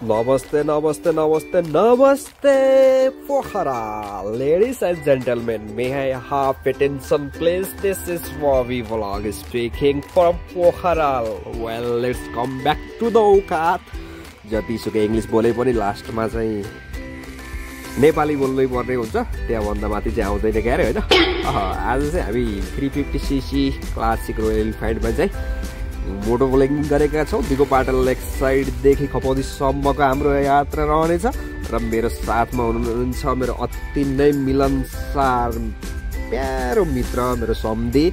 Namaste, namaste, namaste, namaste, Pokhara. Ladies and gentlemen, may I have attention please? This is Bobby Vlog speaking from Pokhara. Well, let's come back to the औकात. जतिसुकै English बोले पनि लास्टमा चाहिँ नेपाली बोल्नै पर्ने हुन्छ, त्यहाँभन्दा माथि चाहिँ आउँदैन क्यारे हैन। आज चाहिँ हामी 350cc क्लासिक रोयल एनफिल्डमा चाहिँ मोटो ब्लगिङ गरेका छौँ। दिगो पाटल लेक साइडदेखि खपौदीसम्मको हाम्रो यात्रा रहनेछ र मेरो साथमा हुनुहुन्छ मेरो अति नै मिलनसार प्यारो मित्र मेरो सम्धी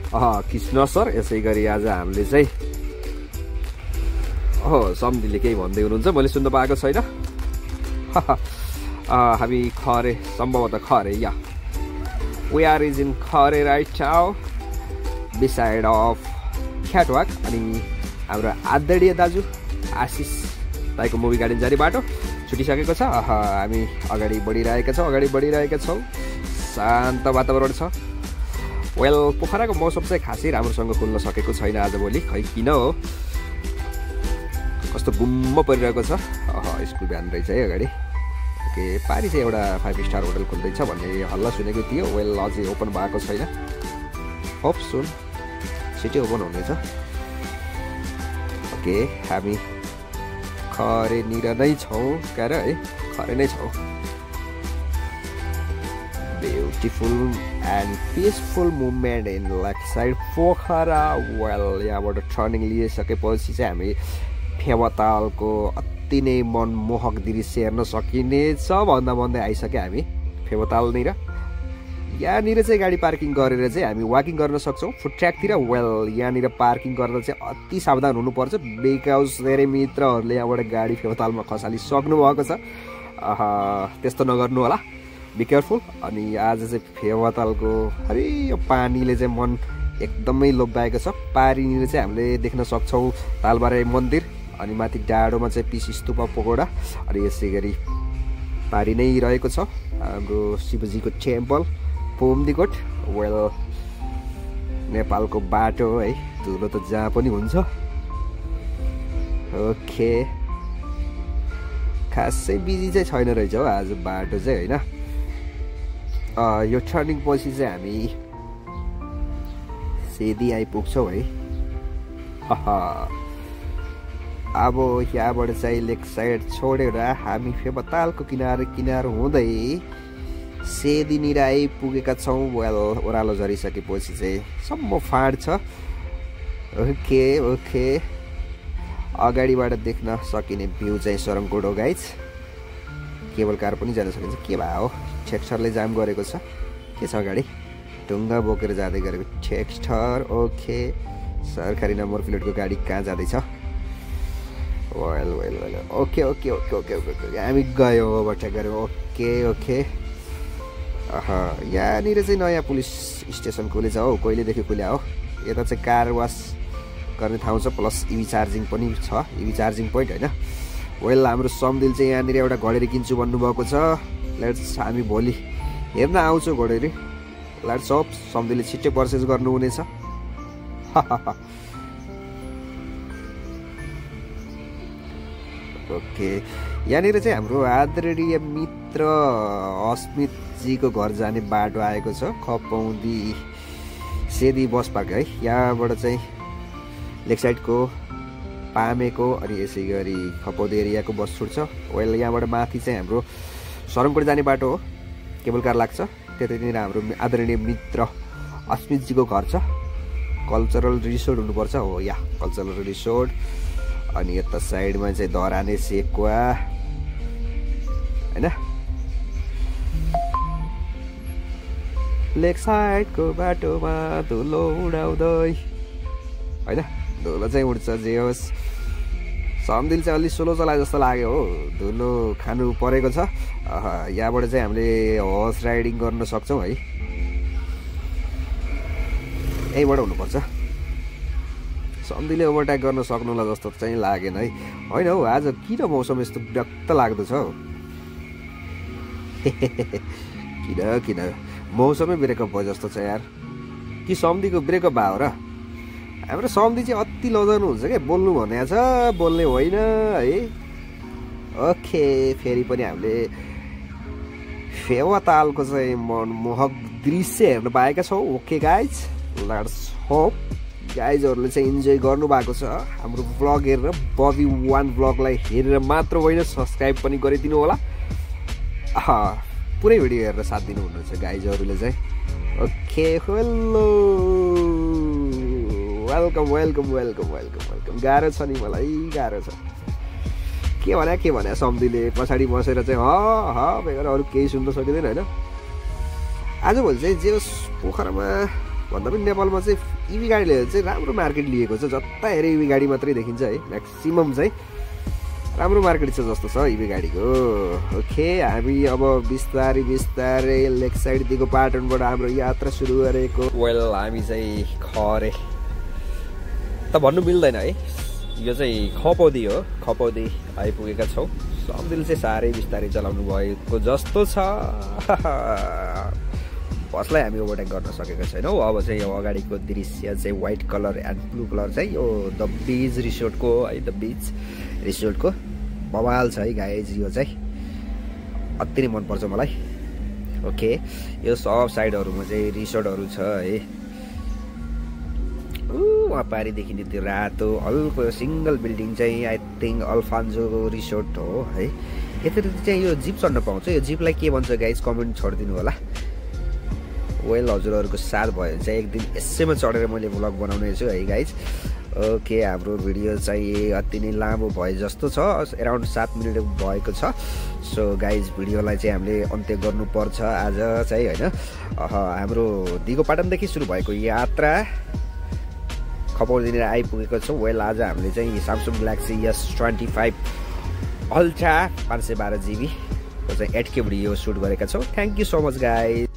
कृष्ण सर। यसै गरी आज हामीले चाहिँ सम्धीले केही भन्दै हुनुहुन्छ, मैले सुन्न पाएको छैन। हामी खरे, सम्भवतः खरे या वी आर इज इन खरे right now beside of catwalk. अनि हाम्रो आदरणीय दाजु आशिष दाइको मुभी गार्डन जाने बाटो छुटिसकेको छ। हामी अगाडि बढिरहेका छौँ। शान्त वातावरण छ। वेल, पोखराको मौसम चाहिँ खासै राम्रोसँग खुल्न सकेको छैन आजभोलि, खै किन हो, कस्तो गुम्म परिरहेको छ। स्कुल भ्यान रहेछ है अगाडि। ओके, पारी चाहिँ एउटा 5 स्टार होटल खुल्दैछ भन्ने हल्ला सुनेको थियो। वेल, अझै ओपन भएको छैन। होप सुन छिटै ओपन हुनेछ। ओके, हामी खरेनिर नै छौँ क्यार है, खरे नै छौँ। Beautiful and peaceful movement in lake side Pokhara. Well, यहाँबाट टर्निङ लिइसकेपछि चाहिँ हामी फेवातालको अति नै मनमोहक दृश्य हेर्न सकिनेछ। भन्दै आइसक्यो हामी फेवातालनिर। यहाँनिर चाहिँ गाडी पार्किङ गरेर चाहिँ हामी वाकिङ गर्न सक्छौँ फुट ट्र्याकतिर। वेल, यहाँनिर पार्किङ गर्दा चाहिँ अति सावधान हुनुपर्छ, बिकज धेरै मित्रहरूले यहाँबाट गाडी फेवातालमा खसालिसक्नु भएको छ। त्यस्तो नगर्नु होला, बी केयरफुल। अनि आज चाहिँ फेवातालको हरियो पानीले चाहिँ मन एकदमै लोभ्याएको छ। पारीनिर चाहिँ हामीले देख्न सक्छौँ तालबारे मन्दिर, अनि माथि डाँडोमा चाहिँ पिस स्तूप पगोडा, अनि यसै गरी पारी नै रहेको छ हाम्रो शिवजीको टेम्पल पोमदीकोट। वेल, नेपालको बाटो है, धुलो त जहाँ पनि हुन्छ। ओके, खासै बिजी चाहिँ छैन रहेछ हो आज बाटो चाहिँ होइन। यो टर्निङ पछि चाहिँ हामी सेदी आइपुग्छौँ है। अब यहाँबाट चाहिँ लेक साइड छोडेर हामी फेवातालको किनार हुँदै सेदीनिर आइपुगेका छौँ। वेल, ओह्रालो झरिसकेपछि चाहिँ सम्म फाँड छ। ओके, अगाडिबाट देख्न सकिने भ्यू चाहिँ सरङकोट हो गाइज। केबल कार पनि जान सकिन्छ। के भयो, टेक्स्चरले जाम गरेको छ। के छ अगाडि, ढुङ्गा बोकेर जाँदै गरेको टेक्स्चर। ओके, सरकारी नम्बर प्लेटको गाडी कहाँ जाँदैछ। वेल, ओके, हामी गयौँ, ओभरटेक गऱ्यौँ। ओके, यहाँनिर चाहिँ नयाँ पुलिस स्टेसन खुलेछ हो, कहिलेदेखि खुल्या हो। यता चाहिँ कार वास गर्ने ठाउँ छ, प्लस इभी चार्जिङ पनि छ, इभी चार्जिङ पोइन्ट होइन। वेल, हाम्रो सम्दिल चाहिँ यहाँनिर एउटा घडेरी किन्छु भन्नुभएको छ। लेट्स, हामी भोलि हेर्न आउँछौँ घडेरी। लेट्स होप सम्दिलले छिट्टै पर्चेस गर्नुहुनेछ। ओके, यहाँनिर चाहिँ हाम्रो आदरणीय मित्र अस्मितजीको घर जाने बाटो आएको छ, खपौदी सेदी बस पार्क है। यहाँबाट चाहिँ लेक साइडको पामेको अनि यसै गरी खपौदी एरियाको बस छुट्छ। वेल, यहाँबाट माथि चाहिँ हाम्रो सरङकोट जाने बाटो हो, केबल कार लाग्छ। त्यतैनिर हाम्रो आदरणीय मित्र अस्मितजीको घर छ। कल्चरल रिसोर्ट हुनुपर्छ हो, या कल्चरल रिसोर्ट। अनि यता साइडमा चाहिँ धराने सेकुवा होइन। लेक साइडको बाटोमा धुलो उडाउँदै होइन, धुलो चाहिँ उड्छ। जे होस्, सम्दिल चाहिँ अलि स्लो चलाए जस्तो लाग्यो हो, धुलो खानु परेको छ। यहाँबाट चाहिँ हामीले हर्स राइडिङ गर्न सक्छौँ है, यहीँबाट हुनुपर्छ। सम्धिले ओभरटेक गर्न सक्नुला जस्तो चाहिँ लागेन है। होइन हौ, आज किन मौसम यस्तो विरक्त लाग्दछ हौ। किन मौसमै ब्रेकअप भयो जस्तो छ यार। कि सम्धीको ब्रेकअप भयो र? हाम्रो सम्धी चाहिँ अति लजाउनु हुन्छ क्या, बोल्नु भनेको छ बोल्ने होइन है। ओके फेरि पनि हामीले फेवातालको चाहिँ मनमोहक दृश्य हेर्न पाएका छौँ। ओके गाइज, लेट्स होप गाइजहरूले चाहिँ इन्जोय गर्नुभएको छ हाम्रो भ्लग हेरेर। बबी वान भ्लगलाई हेरेर मात्र होइन, सब्सक्राइब पनि गरिदिनु होला। पुरै भिडियो हेरेर साथ दिनुहुनुहुन्छ गाइजहरूले चाहिँ। Okay hello, welcome welcome welcome welcome welcome. गाह्रो छ नि, मलाई गाह्रो छ। के भने सम्धिले पछाडि बसेर चाहिँ बेगर अरू केही सुन्न सकिँदैन होइन। आजभोलि चाहिँ जे होस् पोखरामा भन्दा पनि नेपालमा चाहिँ इभी गाडीले चाहिँ राम्रो मार्केट लिएको छ। जता हेऱ्यो इभी गाडी मात्रै देखिन्छ है, म्याक्सिमम चाहिँ राम्रो मार्केट छ जस्तो छ इभी गाडीको। ओके हामी अब बिस्तारै बिस्तारै लेक साइडदेखिको पाटनबाट हाम्रो यात्रा सुरु गरेको। वेल हामी चाहिँ खरे त भन्नु मिल्दैन है, यो चाहिँ खपौदी हो, खपौदी आइपुगेका छौँ। सम्दिल चाहिँ साह्रै बिस्तारै चलाउनु भएको जस्तो छ। बसलाई हामी ओभरटेक गर्न सकेका छैनौँ। अब चाहिँ यो अगाडिको दृश्य चाहिँ white colour and blue colour चाहिँ यो द बीच रिसोर्टको है, द बीच रिसोर्टको बवाल छ है गाइज। यो चाहिँ अति नै मनपर्छ मलाई। ओके यो सब साइडहरूमा चाहिँ रिसोर्टहरू छ है। वहाँ पारिदेखि त्यो रातो हल्को सिङ्गल बिल्डिङ चाहिँ आई थिङ्क अल्फान्जोको रिसोर्ट हो है। यतातिर चाहिँ यो जिप चढ्न पाउँछ। यो जिपलाई के भन्छ गाइज कमेन्ट छोडिदिनु होला। वेल हजुरहरूको साथ भयो भने चाहिँ एक दिन यसैमा चढेर मैले भ्लग बनाउने छु है गाइज। ओके हाम्रो भिडियो चाहिँ अति नै लामो भए जस्तो छ, एराउन्ड 7 मिनट भएको छ। सो गाइज भिडियोलाई चाहिँ हामीले अन्त्य गर्नुपर्छ आज चाहिँ होइन। हाम्रो दिगोपाटनदेखि सुरु भएको यात्रा खपौदीतिर आइपुगेको छौँ। वेल आज हामीले चाहिँ Samsung galaxy S25 ultra 512 GB को चाहिँ 8K भिडियो सुट गरेका छौँ। Thank you so much guys.